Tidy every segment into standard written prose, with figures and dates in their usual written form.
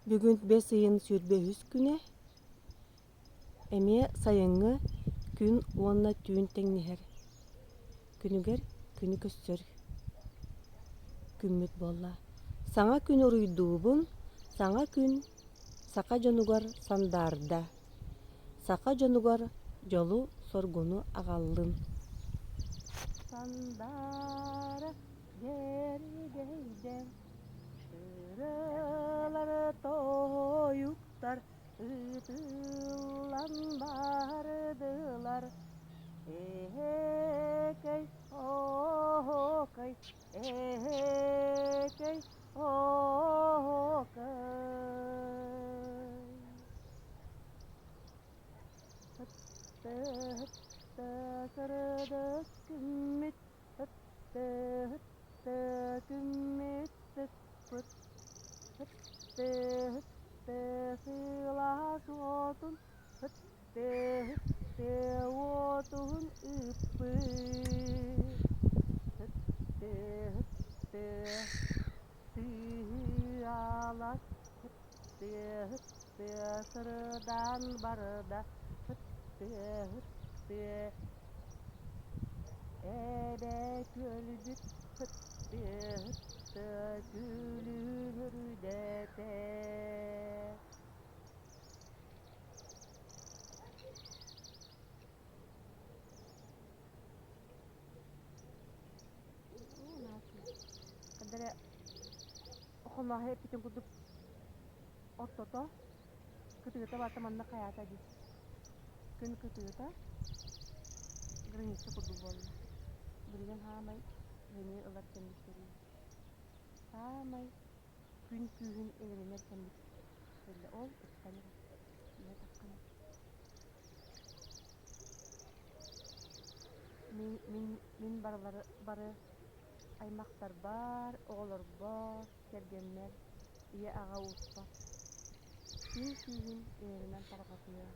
Бүгүн бэс ыйын 23 күнэ, эмиэ сайыҥҥы күн уонна түүн тэҥнэһэр күнүгэр күнү көрсөр күммүт буолла. Саҥа күн уруйдуубун, саҥа күн саха дьонугар сандаарда, саха дьонугар дьолу-соргуну аҕаллын. Сандаара дьэргэйдэ Ырыалар тойуктар ыытыллан бардылар Эһэкэй, оһоокай, эһэкэй, оһоокай. Һытты-һытты сырдык күммүт Һытты-һытты күммүт тыкпыт, Һытты-һытты сылаас уотун, Һытты-һытты уотун ыыппыт. Һытты-һытты сыалас, Һытты-һытты сырдаан барда, Һытты-һытты Эбэ күөлбүт һытты-һытты күлүмүрдэтэ Ханна эрэ Охонооһой эппитин курдук ортото кытыыта барыта манна хайаата дии. Күн кытыыта граница курдук буолла. Билигин саамай сэниэ ылар кэммит кэллэ. Саамай күн күүһүн иҥэринэр кэммит кэллэ. Ол ыттан эрэр. Ийэ таххан. Мин, мин, мин барылары бары аймахтарбар, оҕолорбор, кэргэммэр, ийэ-аҕа ууспар Күн күүһүн ыырынан тарҕатыам,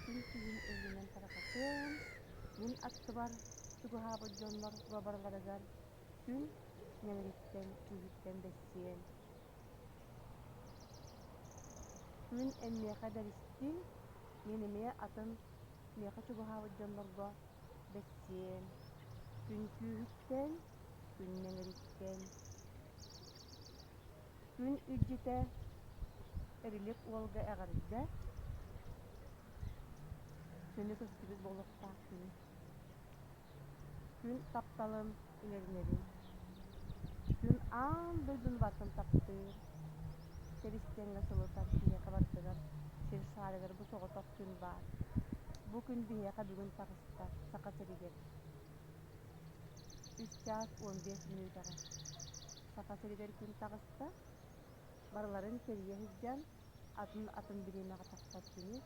күн күүһүн ыырынан тарҕатыам, мин аттыбар чугаһаабыт дьоннор барыларыгар күн ньэҥириттэн күүһүттэн бэссиэм. Күн эн миэхэ бэристиҥ, мин эмиэ атын миэхэ чугаһаабыт дьоннорго бэссиэм. Күн күүһүттэн, күн ньэҥириттэн Күн илдьитэ Эрилик уолга эҕэрдэ, күнү көстүбүт буолуохтаах кини. Күн тапталын иҥэринэбин. Күн аан дойдуну барытын таптыыр, тэбис-тэҥҥэ сылытар киһиэхэ барытыгар сир саарыгар бу соҕотох күн баар. Бу күн биһиэхэ бүгүн таҕыста Саха сиригэр. Үс чаас 15 мүнүүтэҕэ Саха сиригэр күн таҕыста, барыларын кэрийэ сылдьан, атын-атын бириэмэҕэ тахсар кини,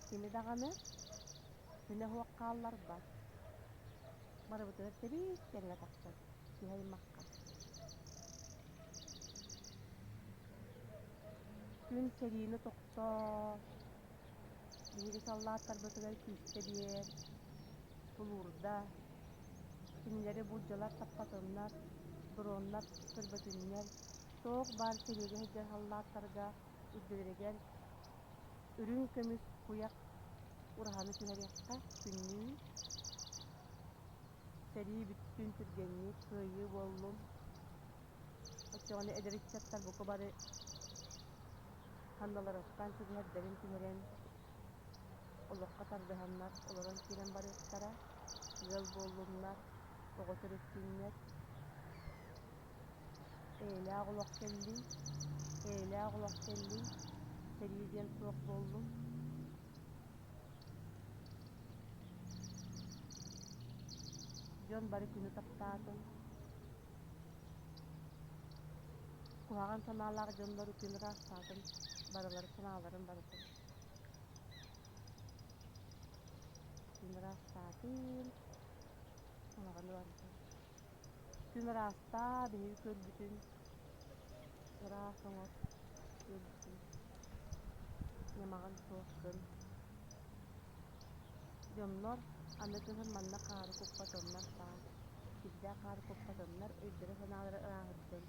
кими даҕаны күнэ суох хаалларбат. Барыбытыгар тэбис-тэҥҥэ тахсар киһи аймахха. Күн сэриини тохтоо, биһиги саллааттарбытыгар күүстэ биэр, тулуурда, Кинилэри буулдьалар таппатыннар, дроннар көрбөтүннэр, туох баар сэриигэ сылдьар саллааттарга үрдүлэригэр үрүҥ көмүс куйах ураһаны түһэриэххэ күннүү Сэрии бүттүн түргэнник, кыайыы буоллун. Оччоҕуна эдэр ыччаттар бука бары санналарыттан сүгэһэрдэрин түһэрэн, олоххо тардыһаннар олорон киирэн барыахтара, ыал буоллуннар, оҕо төрөттүннэр. Эйэлээх олох кэллин, эйэлээх олох кэллин, сэрии диэн суох буоллун. Дьон бары күнү таптаатын. Куһаҕан санаалаах дьоннор күн ыраастаатын, барылары санааларын барытын. Күн ыраастаатын, куһаҕаны барытын. Күн ыраастаа, биһиги көрбүтүн ыраас оҥор көрбүтүн ньамаҕын суох гын. Дьоннор аны кыһын манна хаары куппатыннар саас, кирдээх хаары куппатыннар, өйдөрө-санаалара ырааһырдын.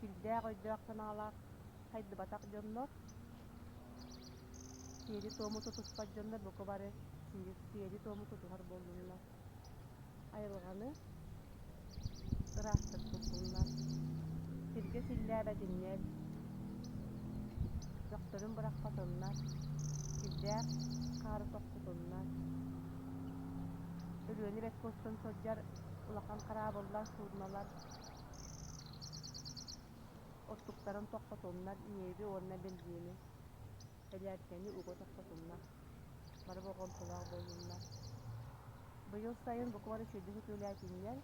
Кирдээх өйдөөх-санаалаах. Хайдыбатах дьоннор, сиэри-туому тутуспат дьоннор бука бары сиэри-туому тутуһар буоллуннар. Айылҕаны ыраастык туттуннар. Сиргэ силлээбэтиннэр, бөхтөрүн бырахпатыннар, кирдээх хаары тохтотуннар. Өлүөнэ бэккэ устун сылдьар улахан хараабыллар, суудуналар Оттуктарын тохтотуннар, ньиэби уонна бензини, элээркэни уга тохтотуннар, бары болҕомтолоох буоллуннар. Быйыл сайын бука бары үчүгэйдик сөтүөлээтиннэр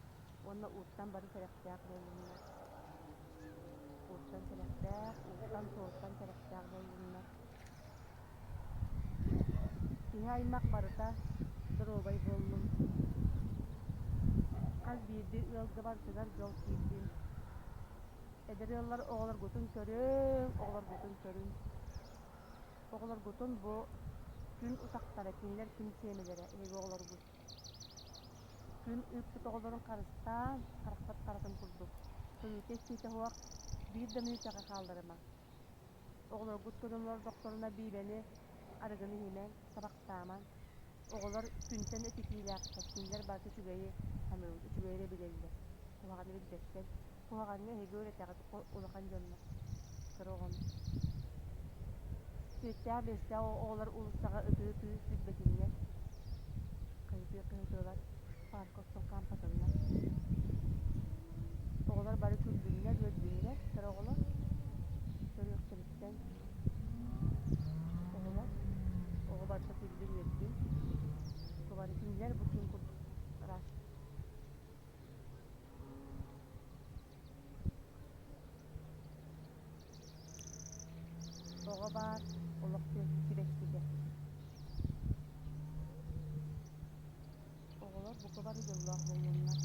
уонна ууттан бары сэрэхтээх буоллуннар. Ууттан сэрэхтээх, ууттан суолтан сэрэхтээх буоллуннар. Киһи аймах барыта доруобай буоллун. Хас биирдии ыалга барытыгар дьол киирдин. Эдэр ыаллар оҕолоргутун көрүҥ, оҕолоргутун көрүҥ. Оҕолоргутун бу күн утахтара, кинилэр күн сиэмэлэрэ эһиги оҕолоргут. Күн ыыппыт оҕолорун харыстаан, харахпыт харатын курдук, көрүүтэ-истиитэ суох биир да мүнүүтэҕэ хаалларымаҥ. Оҕолоргут көрөн олордохторуна биибэни, арыгыны иһимэҥ, табахтаамаҥ. Оҕолор күнтэн этитиилээхтэр, кинилэр барыта үчүгэйи саныыллар, үчүгэйи эрэ билэллэр, куһаҕаны билбэттэр. Куһаҕаҥҥа эһиги үөрэтэҕит улахан дьоннор, кыра оҕону. Түөртээх-биэстээх оҕолор уулуссаҕа ытыы-ытыы сүүрбэтиннэр, хаһыытыы-хаһыытыылар, паарка устун хаампатыннар. Оҕолор бары күллүннэр, үөрдүннэр, кыра оҕолор көрүөхтэриттэн оҕолор оҕо барыта күллүн, үөрдүн. Бу бары кинилэр бу күн курдук ыраас Оҕо баар, олох сибэккитэ. Оҕолор бука бары дьоллоох буоллуннар,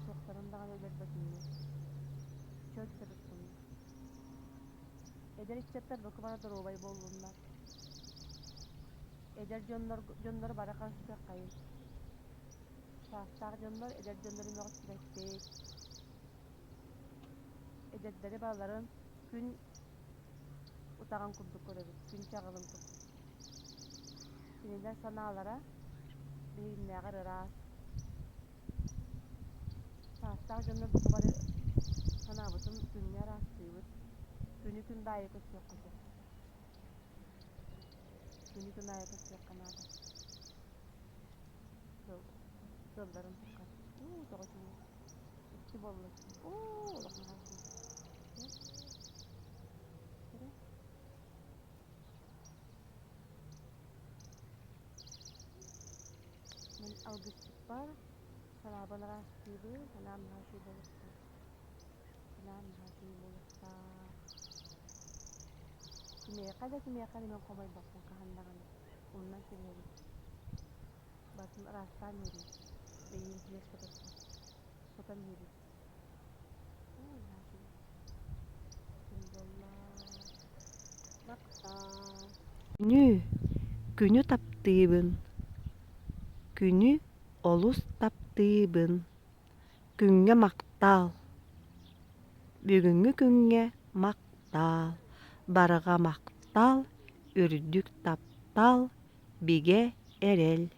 суохтарын даҕаны өлөрбөтүннэр, чөл сырыттыннар. Эдэр ыччаттар бука бары доруобай буоллуннар. Эдэр дьоннор дьоннору бары харыстыаххайын. Саастаах дьоннор эдэр дьоннору мөҕүттүбэппит. Эдэрдэри барыларын күн утаҕын курдук көрөбүт, күн чаҕылын курдук. Кинилэр санаалара биһигиннээҕэр ыраас. Саастаах дьоннор бука бары санаабытын күҥҥэ ыраастыыбыт. Күнү күн баайы көрсүөххэ сөп. Күнү күн аайы көрсүөххэ наада. Сылларын тухары. Уу, тоҕо үчүгэй. Икки буолла. Уу, олох наһаа үчүгэй. Мин алгысчыппар санаабын ыраастыыбын, санаам наһаа үчүгэй буолуохтаах. Санаам наһаа үчүгэй буолуохтаах. Кимиэхэ да кимиэхэ да мин хомойбоппун хаһан даҕаны. Умнан кэбиһэбин. Барытын ыраастаан иһэбин. Эйиин киэс сототтон. Сотон иһэбин. Оо, наһаа үчүгэй. Күн буолла. Махтал. Күнү, күнү таптыыбын, күнү олус таптыыбын, күҥҥэ махтал, бүгүҥҥү күҥҥэ махтал, барҕа махтал, үрдүк таптал, бигэ эрэл.